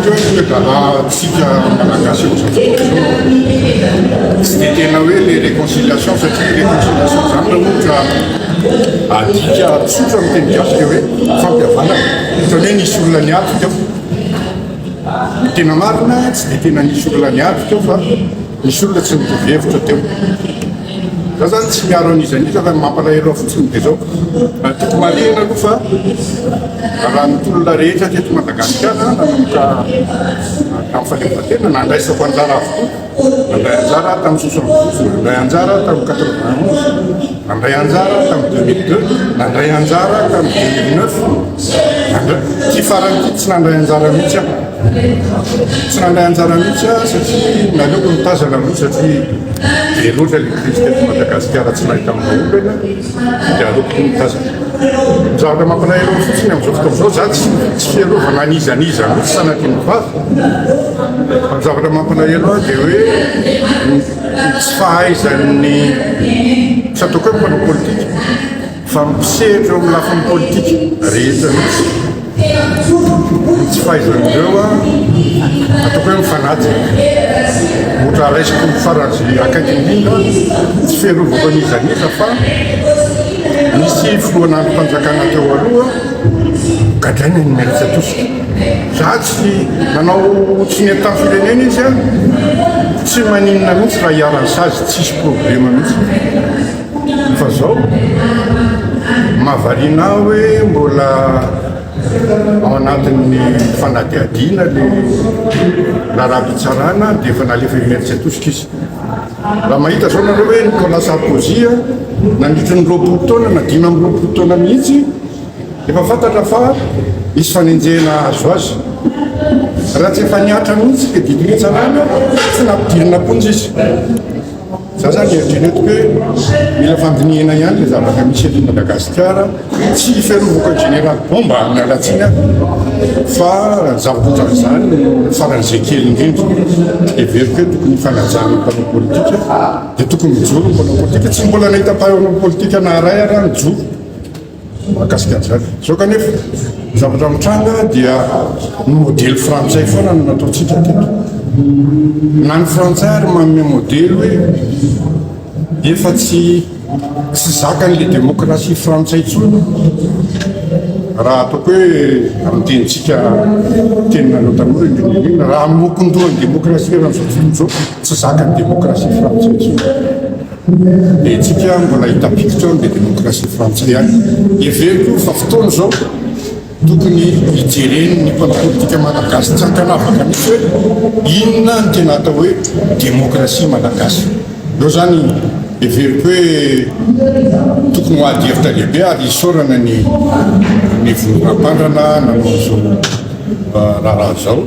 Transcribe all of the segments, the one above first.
Heveriko hoe toe-draharahantsika Malagasy amin'izao fotoana izao tsy dia tena hoe le réconciliation satria réconciliation izany raha ohatra adika tsotra amin'ny teny gasy dia hoe fampihavanana, ohatran'ny hoe nisy olona niady teo. Ny tena marina tsy dia tena nisy olona niady teo fa nisy olona tsy nitovy hevitra teo. Za zany tsy miaro an'iza n'iza fa ny mampalahelo ahy fotsiny dia zao, tiako marihina aloha fa raha ny tolona rehetra teto Madagasikara nanomboka tamin'ny fahaleovantena nandraisako anjara avokoa, nandray anjara aho tamin'ny 72, nandray anjara aho tamin'ny 91, nandray anjara aho tamin'ny 2002, nandray anjara aho tamin'ny 2009, nandray, ity farany ity tsy nandray anjara mihitsy aho, tsy nandray anjara mihitsy aho satria naleoko nitazana aloha satria Be loatra ilay crise teto Madagasikara tsy nahitana vahaolana dia aleoko koa mitazana. Ny zavatra mampalahelo ahy fotsiny amin'izao fotoana izao, za tsy tsy fiarovana an'iza n'iza mihitsy sanatria ny vava, fa ny zavatra mampalahelo ahy dia hoe ny tsy fahaizan'ny tsy ataoko hoe mpanao politika fa mpisehatra eo amin'ny lafiny politika rehetra mihitsy. Ny tsy fahaizan'ireo ataoko hoe mifanatrika. Ohatra raisiko ny faran'izay akaiky indrindra, tsy fiarovako an'iza n'iza fa nisy filohana andrim-panjakana teo aloha gadraina eny Imerintsiatosika. Za tsy nanao tsy nety tamin'ny firenena izy an, tsy maninona mihitsy raha iharan'ny sazy, tsisy problema mihitsy. Fa zao, mahavariana ahy hoe mbola ao anatin'ny fanadihadiana le raharaham-pitsarana dia efa nalefa Imerintsiatosika izy. Raha mahita zao nareo hoe Nicolas Sarkozy nandritry ny 20 taona na 25 taona mihitsy efa fantatra fa hisy fanenjehana hahazo azy. Raha tsy efa nihatra mihitsy le didim-pitsarana tsy nampidirina am-ponja izy. Za zany eritreretiko hoe mila fandinihina ihany le zavatra misy eto Madagasikara, tsy fiarovako an'i Général Bomba, miala tsiny aho fa zavatra ohatran'izany no faran'izay kely indrindra. Heveriko hoe tokony hifanajana ny mpanao politika dia tokony mijoro ny mpanao politika, tsy mbola nahita mpanao politika naharay ary aho nijoro. Mahakasika an'izany. Izao kanefa, ny zavatra mitranga dia ny modely frantsay foana no nataontsika teto. Na ny frantsay ary manome modely hoe efa tsy tsy zakan'ilay demokrasia frantsay intsony raha ataoko hoe amin'ny tenintsika teninareo tanora indrindra indrindra raha mokon-dohan'ny demokrasia eran'izao tontolo izao tsy zakan'ny demokrasia frantsay intsony. Dia tsika mbola hita-pikitra ao amin'ilay demokrasia frantsay ihany. Heveriko fa fotoana izao tokony hijeren'ny mpanao politika malagasy tsy ankanavaka mihitsy hoe inona ny tena atao hoe demokrasia malagasy. Ireo izany heveriko hoe tokony ho ady hevitra lehibe ary isaorana ny ny vondrona Ampandrana nanao an'izao raharaha izao.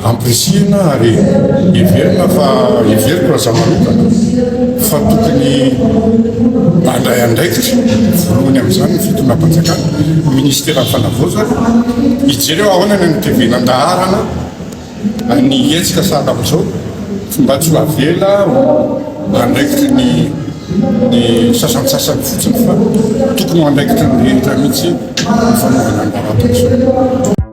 Ampirisihina ary heverina fa, heveriko raha za manokana, fa tokony handray andraikitra voalohany amin'izany ny fitondram-panjakana, ny minisiteran'ny fanavaozana, hijery hoe ahoana ny hanotevenan-daharana ny hetsika sahala amin'izao mba tsy ho avela ho andraikitry ny ny sasantsasany fotsiny fa tokony ho andraikitry ny rehetra mihitsy ny fanaovana ny raharaha toy izao.